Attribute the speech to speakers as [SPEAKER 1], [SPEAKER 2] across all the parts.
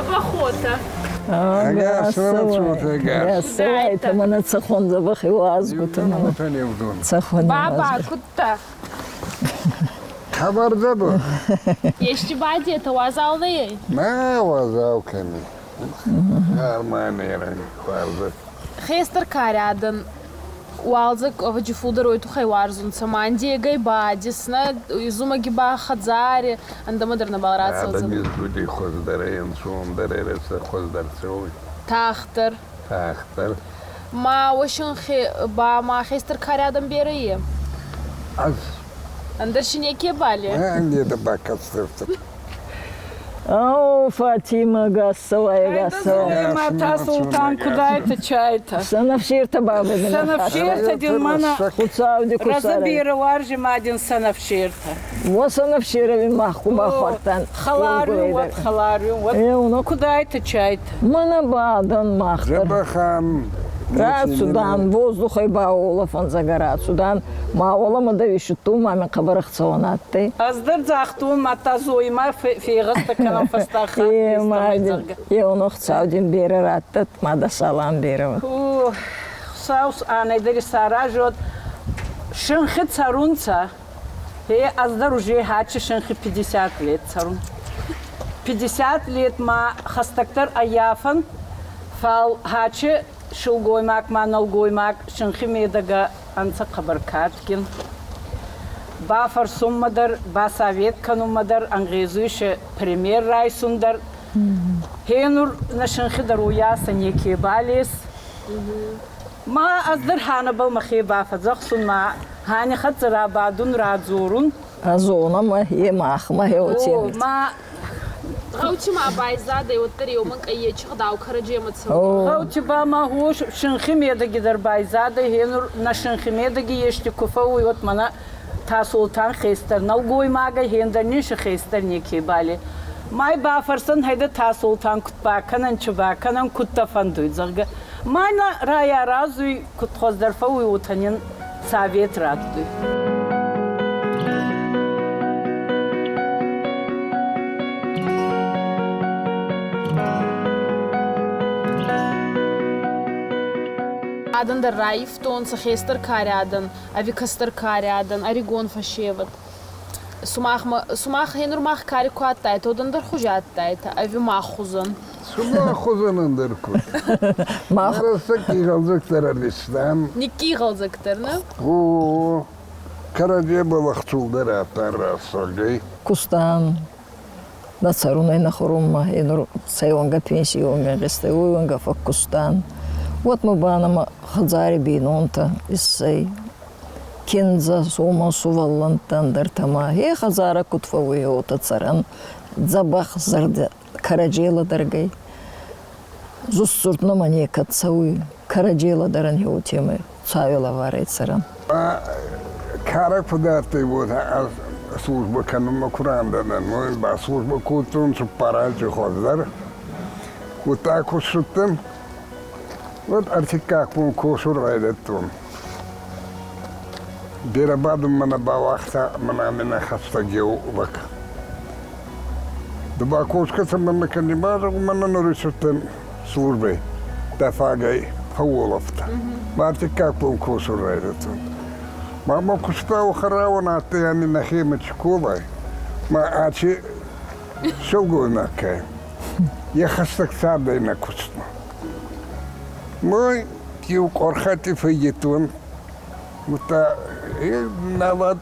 [SPEAKER 1] Дзӕбӕхотӕ.
[SPEAKER 2] Ӕгас мӕнӕ цӕхуӕн дзӕбӕх иуазгутӕ мӕнӕ. Цӕхуӕн.
[SPEAKER 1] Баба, куд дӕ?
[SPEAKER 3] Хабар дзӕбӕх.
[SPEAKER 1] Ести бадетӕ уазал нӕй?
[SPEAKER 3] Нӕ уазал кӕми. Арманерӕн хуарзӕ.
[SPEAKER 1] Хестӕр кари адӕн уалдзӕг ӕвӕджи фулдӕр уой туххӕй уарзунцӕ. Мандегӕй ба, десна, зумӕги ба хӕдзари, ӕндӕмӕ дӕр нӕбал рацӕудзӕн.
[SPEAKER 3] Адӕми зуди хуӕздӕрӕй ӕнцондӕрӕй хуӕздӕр цӕуй.
[SPEAKER 1] Тагъддӕр.
[SPEAKER 3] Тагъддӕр.
[SPEAKER 1] Ма уӕсӕнхе ба ма хестӕр кари адӕм берӕ е?
[SPEAKER 3] Ӕз.
[SPEAKER 1] Ӕндӕр си неке бале?
[SPEAKER 3] Ӕндӕр бакӕсдзӕнӕ.
[SPEAKER 2] О, Фатима, гасцӕуай, гасцӕуай.
[SPEAKER 4] Мата Султан кудайты чайта.
[SPEAKER 2] Сӕнӕфсиртӕ бабӕ.
[SPEAKER 4] Сӕнӕфсиртӕ дин мана.
[SPEAKER 2] Хуцауди
[SPEAKER 4] Раза берӕ уарзи ма дин сӕнӕфсиртӕ.
[SPEAKER 2] Мо сӕнӕфсирӕ мах ку бахуардтан.
[SPEAKER 4] Халаруй уӕд, халаруй уӕд. Кудайты чайта.
[SPEAKER 2] Мана бадан мах дӕр.
[SPEAKER 3] Дзӕбӕхӕн.
[SPEAKER 2] Рацудан, воздухӕй бауолӕфӕн зӕгӕ рацудан. Ма уоламӕ дӕ исудтон, ма мин хъӕбӕр ӕхцӕуӕн адтӕй.
[SPEAKER 4] Ӕз дӕр загътон, мадта Зоимӕ фегъӕстӕ кӕнӕн фӕстаг хатт.
[SPEAKER 2] Е, Хуцау дин берӕ раттӕд, ма дӕ салам берӕ уӕд.
[SPEAKER 4] Хуцау ӕнӕдӕр исаразӕд. Синхи цӕрунцӕ. Е ӕз дӕр уже хачи синхи 50 лет цӕрун. 50 лет ма хӕстӕгдӕр ӕййафӕн, фал хачи силгоймаг ма нӕлгоймаг синхи медӕгӕ ӕнцӕ хъӕбӕр кадгин. Бафӕрсунмӕ дӕр, басовет кӕнунмӕ дӕр ӕнгъезуй се пример райсун дӕр. Хенур нӕ синхи дӕр уоййасӕ некебал ес. Ма ӕз дӕр ханӕбӕл мӕхе бафӕдзӕхсун, ма хани хӕццӕ рабадун, радзорун.
[SPEAKER 2] Зонӕмӕ, е махмӕ хеуотемӕ.
[SPEAKER 4] Ма
[SPEAKER 1] Гъӕути ма байзадӕй, уӕддӕр еу мӕнкъӕй ечи гъдау кӕрӕдземӕ цӕуй.
[SPEAKER 4] Гъӕути ба ма гъос синхи медӕги дӕр байзадӕй, гьенур нӕ синхи медӕги ести ку фӕууй, уӕд мӕнӕ Тасолтан хестӕр нӕлгоймагӕй хендӕр ниши хестӕр некебали. Май бафӕрсӕн хайдӕ Тасолтан куд бакӕнӕн, чи бакӕнӕн, куд дӕ фӕндуй, зӕгъгӕ. Ма нӕ райаразуй, куд хуӕздӕр фӕууй, уотӕ нин совет раттуй.
[SPEAKER 1] Адӕн дӕр раивтонцӕ хестӕр кари адӕн, ӕви кӕстӕр кари адӕн, ӕригон фӕсевӕд. Сумахмӕ, сумах гьенур мах кари ку адтайтӕ, уӕд ӕндӕр хузи адтайтӕ, ӕви мах хузӕн?
[SPEAKER 3] Сумах хузӕн ӕндӕр куд.
[SPEAKER 2] Мах
[SPEAKER 3] Рӕстӕг игъӕлдзӕгдӕр ӕрвистан.
[SPEAKER 1] Никки игъӕлдзӕгдӕр, нӕ?
[SPEAKER 3] О, кӕрӕдзебӕл ӕхцулдӕр адтан рӕсугъдӕй.
[SPEAKER 2] Кустан, нӕ цӕрунӕй нӕ хурунмӕ, нур цӕй уӕнгӕ пенсион гъестӕй, уой уӕнгӕ фӕккустан. Уӕд ма ба нӕмӕ хӕдзари бийнонтӕ иссӕй. Киндзӕ, сума сувӕллӕнттӕ, ӕндӕртӕ ма хе хӕдзарӕ куд фӕууй, уотӕ цӕрӕн. Дзӕбӕх зӕрдӕ кӕрӕдзей лӕдӕргӕй. Зустдзурд нӕмӕ некӕд цӕуй, кӕрӕдзей лӕдӕрӕн уотемӕй Хуцауи лӕварӕй цӕрӕн.
[SPEAKER 3] Карӕ куд адтӕй, уотӕ службӕ кӕнунмӕ ку рандӕ дӕн, ба службӕ кодтон цуппар анзи хуӕздӕр. Удта ку ссудтӕн, уӕд ӕртиккаг бон косун райдӕдтон. Берӕ бадун мӕ нӕ бауагъта, мӕнӕ мин хӕстӕг еу лӕг. Ду ба косгӕ цӕмӕн кӕни мӕнӕ нур исудтӕн службӕй дӕ фагӕй фӕууолӕфтӕ. Ма ӕртиккаг бон косун райдӕдтон. Ма мӕ кустау хӕрауӕн адтӕй ами нӕхемӕ Чиколай, ма ачи силгоймаг ке, е хӕстӕг цардӕй нӕ кустмӕ. Мой еу къорхати фӕййедтон, удта налат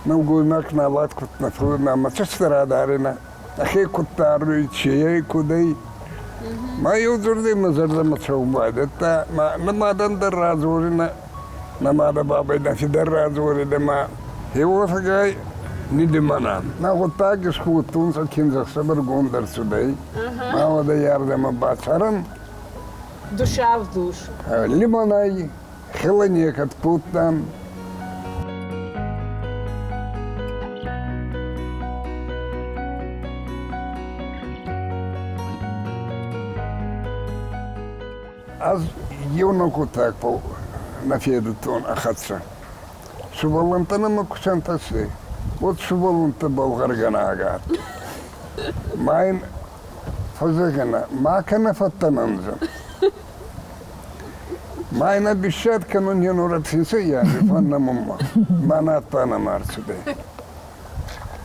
[SPEAKER 3] нӕлгоймаг налат куд нӕ фӕууй, ма цӕстӕ радаринӕ, ӕхе куд даруй, чи ӕй, куд ӕй. Ма еу дзурдӕй мӕ зӕрдӕмӕ цӕун байдӕдта, ма нӕ мадӕн дӕр радзоринӕ, нӕ мадӕ бабӕй нӕ фидӕр радзоридӕ, ма хеуотӕгай нидимӕнӕн. Нӕ гъуддаг искодтонцӕ киндзӕхсӕвӕргонд ӕрцудӕй, ма уӕдӕй ардӕмӕ бацӕрӕн.
[SPEAKER 4] Душа в душ.
[SPEAKER 3] Лимонӕй хилӕ некӕд кодтан. Ӕз еунӕгутаг нӕ федудтон ӕ хӕццӕ. Сувӕллӕнттӕ нӕмӕ ку сӕнтӕсей, уӕд сувӕллӕнттӕбӕл гъӕргӕнагӕ адтӕй. Ма ин Фӕзӕгъӕнӕ, ма кӕнӕ фӕттӕн анзӕ. Ма ин обещать кӕнун енура финсӕййази фӕннӕмунмӕ. Ма надтӕнӕ ӕрцудӕй.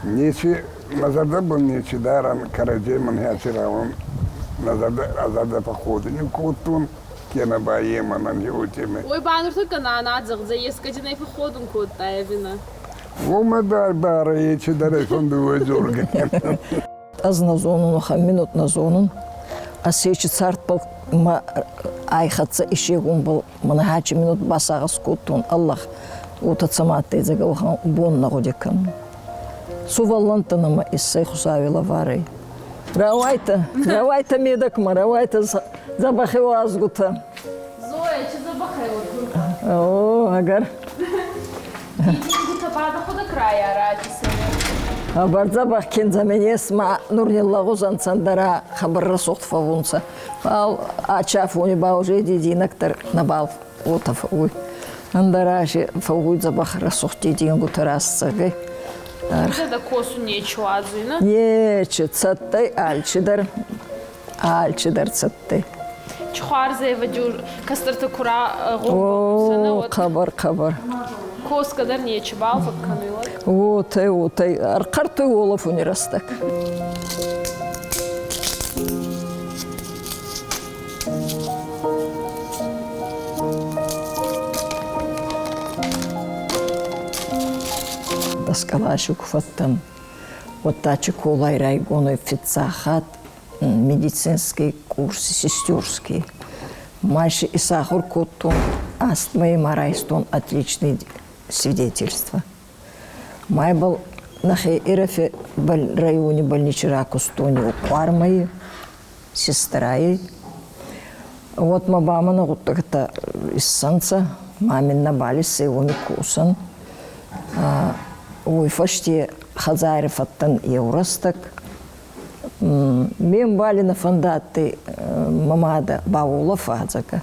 [SPEAKER 3] Нечи, мӕ зӕрдӕбун нечи дарӕн, кӕрӕдземӕн хӕци рауӕн нӕ зӕрдӕ, ӕ зӕрдӕ фӕхходун кодтон, кенӕ ба е мӕнӕн еутемӕй.
[SPEAKER 1] Уой ба нуртӕккӕ нана зӕгъдзӕй, ескӕд ин ӕй фӕхходун кодта ӕви нӕ?
[SPEAKER 3] Уомӕ дӕр барӕ ечидӕр ӕй фӕндуй дзоргӕ.
[SPEAKER 2] Ӕз нӕ зонун, уӕхӕн минут нӕ зонун. Осечи цардбӕл мӕ ай хӕццӕ исегунбӕл мӕнӕ хачи минут басагъӕс кодтон, Аллах, уотӕ цӕмӕ адтӕй зӕгъгӕ, уӕхӕн бон нӕ гъуди кӕнун. Сувӕллӕнттӕ нӕмӕ иссӕй Хуцауи лӕварӕй. Рауайтӕ, рауайтӕ медӕгмӕ, рауайтӕ дзӕбӕх иуазгутӕ.
[SPEAKER 1] Зоя, чи дзӕбӕхӕй
[SPEAKER 2] О, ӕгӕр.
[SPEAKER 1] Дидингутӕ ба дӕхуӕдӕг райаразис?
[SPEAKER 2] Хъӕбӕр дзӕбӕх киндзӕмӕн ес ма нур ниллӕгъуз ӕнцӕ, ӕндӕра хъӕбӕр рӕсугъд фӕуунцӕ. Фал ачафони ба уже дидинӕг дӕр нӕбал уотӕ фӕууй. Ӕндӕра си фӕууй дзӕбӕх рӕсугъд дидингутӕ рӕстдзӕгӕй.
[SPEAKER 1] Дӕ косун нечи уадзуй, не?
[SPEAKER 2] Нечи, цӕттӕй алчидӕр, алчидӕр цӕттӕй.
[SPEAKER 1] Чи хуарзӕвӕджы кӕстӕртӕ ку
[SPEAKER 2] О, хъӕбӕр, хъӕбӕр.
[SPEAKER 1] Косгӕ дӕр нечибал фӕккӕнуй уӕд.
[SPEAKER 2] Уотӕ, уотӕ. Ӕрхъӕртуй уолӕфуни рӕстӕг. Дӕскъаласи ку фӕдтӕн, уӕдта Чиколай райгонӕй фиццаг хатт медицинский курс сестерский. Ма исахур кодтон астмӕй ма райстон отличные свидетельства. Майбал нӕхе Ирӕфи райони больничи ракустони къуар мӕйи сестрайи. Вот ма ба мӕнӕ гъуддӕгтӕ иссӕнцӕ, ма мин нӕбал иссӕй уоми косӕн. Уой фӕсте хӕдзари фӕдтӕн еу рӕстӕг. Ме мбали нӕ фӕндадтӕй мӕ мадӕ бауолӕфа, зӕгъгӕ.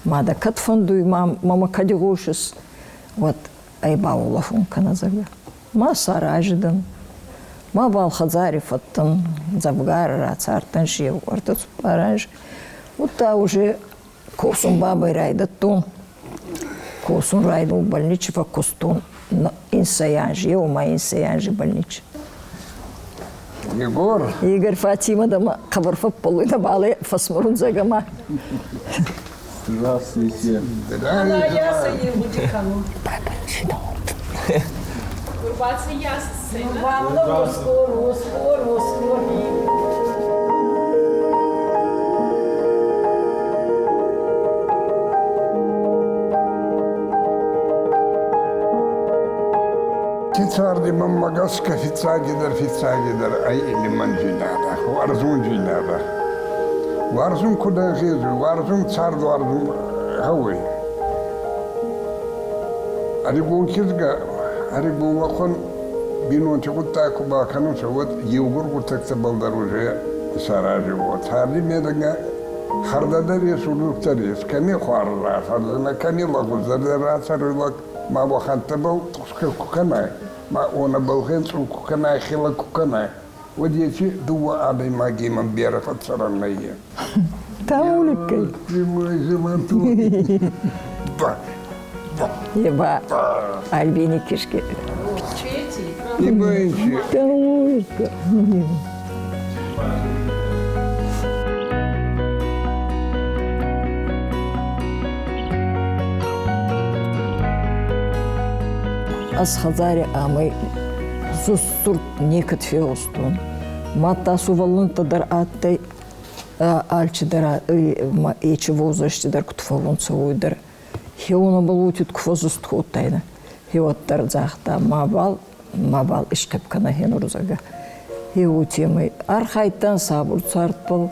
[SPEAKER 2] Мадӕ кӕд фӕндуй, мамӕ кӕд игъосис, уӕд ӕй бауолӕфун кӕнӕ, зӕгъгӕ. Ма сарази дӕн. Мабал хӕдзари фӕдтӕн, дзӕвгарӕ рацардтӕн си еу ӕртӕ-цуппар анзи. Удта уже косун бабӕй райдӕдтон. Косун райдӕдтон, больничи фӕккустон инсӕй анзи, еума инсӕй анзи больничи.
[SPEAKER 3] Егор.
[SPEAKER 2] Игорь Фатима дама хъӕбӕр фӕппӕлуй нӕбал фӕсмӕрун зӕгӕма.
[SPEAKER 5] Здравствуйте.
[SPEAKER 3] Ти царди мӕнмӕ гӕсгӕ фиццагидӕр ӕй лимӕндзийнадӕ, уарзондзийнадӕ. Уарзун куд ӕнгъезуй, уарзун цард уарзун гъӕуй. Ӕригон кизгӕ, ӕригон лӕхъуӕн бийнонти гъуддаг ку бакӕнунцӕ, уӕд еугур гъуддӕгтӕбӕл дӕр уже исарази уо. Царди медӕгӕ хӕрдӕ дӕр ес, улух дӕр ес. Кӕми хуарз рацӕрдзӕнӕ, кӕми лӕгъуздӕр дӕр рацӕруй лӕг, ма уӕхӕнттӕбӕл тухсгӕ ку кӕнай, ма уонӕбӕл гъенцъун ку кӕнай, хилӕ ку кӕнай, уӕд еци дууӕ адӕймагемӕн берӕ фӕццӕрӕн нӕййе.
[SPEAKER 2] Тамуликкӕй. Еба Альбини кишки. Тамуликка. Ӕз хӕдзари амӕй зустдзурд некӕд фегъустон. Мадта сувӕллӕнттӕ дӕр адтӕй алчидӕр ечи возрасти дӕр куд фӕуунцӕ, уой дӕр. Хеуонӕбӕл уотид ку фӕззуст кодтайнӕ. Хеуӕддӕр загъта, мабал, мабал исхъеп кӕнӕ хенур, зӕгъгӕ. Хе уотемӕй архайдтан сабур цардбӕл.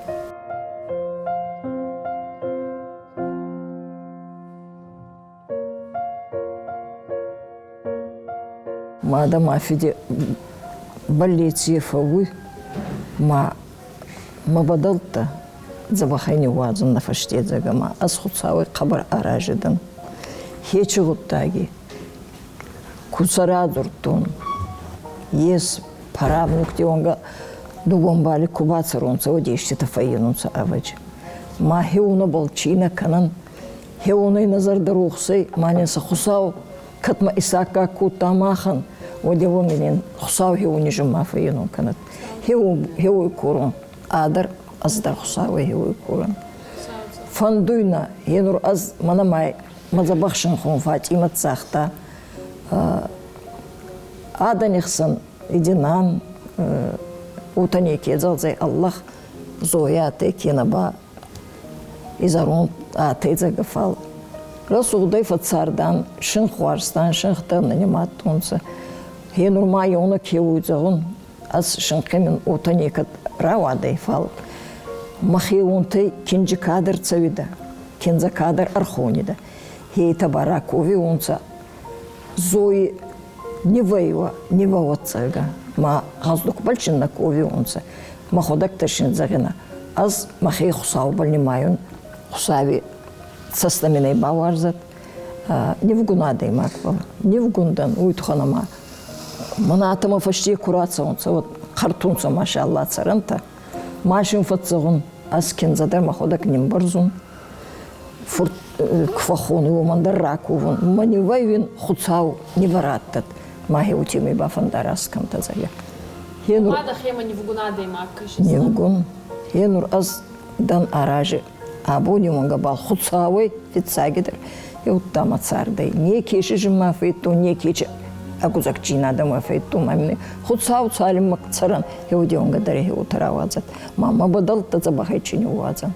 [SPEAKER 2] Мадӕ ма фиди бӕллеци фӕууй, ма мӕ бӕдӕлттӕ дзӕбӕхӕй ниууадзун нӕ фӕстедзӕг ӕма ӕз Хуцауӕй хъӕбӕр арази дӕн. Хечи гъуддаги ку сӕ радзурдтон, ес правнукти уӕнгӕ. Дууӕ ӕмбали ку бацӕронцӕ, уӕд еститӕ фӕййинунцӕ ӕвӕдзи. Ма хеуонӕбӕл цийнӕ кӕнӕн, хеуонӕй нӕ зӕрдӕ рохс ӕй, ма нин сӕ Хуцау кӕд ма исаккаг кодта махӕн, уӕд еуоми нин Хуцау хеуони зун ма фӕййинун кӕнӕд. Хеуой корун, ӕдӕр ӕз дӕр Хуцауӕй хеуой корун. Фӕндуй нӕ, енур ӕз мӕнӕ ма мӕ дзӕбӕх синхон Фатъимӕт загъта, адӕни хсӕн Единан уотӕ неке зӕгъдзӕй Аллах Зоя адтӕй кенӕ ба изӕрон адтӕй дзӕгӕ, фал рӕсугъдӕй фӕццардан, синх уарзтан, синхтӕ нӕ нимадтонцӕ. Гье нур ма еунӕг хеуй зӕгъун, ӕз синхи мин уотӕ некӕд рауадӕй, фал мӕхеуонтӕй кинджи кадӕр цӕуидӕ, киндзӕ кадӕр ӕрхонидӕ. Хейтӕ ба раковиуонцӕ Зои нивӕйуа, нивӕуӕццӕгӕ, ма гъӕздугбӕл чин нӕ ковиунцӕ, мӕхуӕдӕг шин зӕгъинӕ, ӕз мӕхе Хуцаубӕл нимайун, Хуцауи цӕстӕ мин ӕй бауарзӕд, нивгун адӕймагбӕл, нивгун дӕн, уой туххӕн ӕма мӕнӕ фӕсте ку рацӕунцӕ, уӕд хъӕртунцӕ машалла цӕрӕнтӕ. Ма шин фӕццӕгъун, ӕз киндзӕ дӕр мӕхуӕдӕг нимбӕрзун, фурт ку фӕххонуй, уомӕн дӕр раковун. Мӕ нивӕй уин Хуцау нивӕ раттӕд, мӕхе утемӕй бафӕндараст кӕнтӕ, зӕгъгӕ.
[SPEAKER 1] Гьенур дӕхемӕ нивгун адӕймаг кӕсис?
[SPEAKER 2] Нивгун. Гьенур ӕз дӕн арази абони уӕнгӕ бал Хуцауӕй фиццагидӕр еудта мӕ цардӕй. Неке исизунмӕ федтон, неке ӕгудзӕгдзийнадӕмӕ федтон. Ма мин Хуцау цалинмӕ цӕрӕн, еуде уӕнгӕ дӕр еутӕ рауадзӕд. Ма мӕ бӕдӕлттӕ дзӕбӕхӕй чи ниууадзӕн.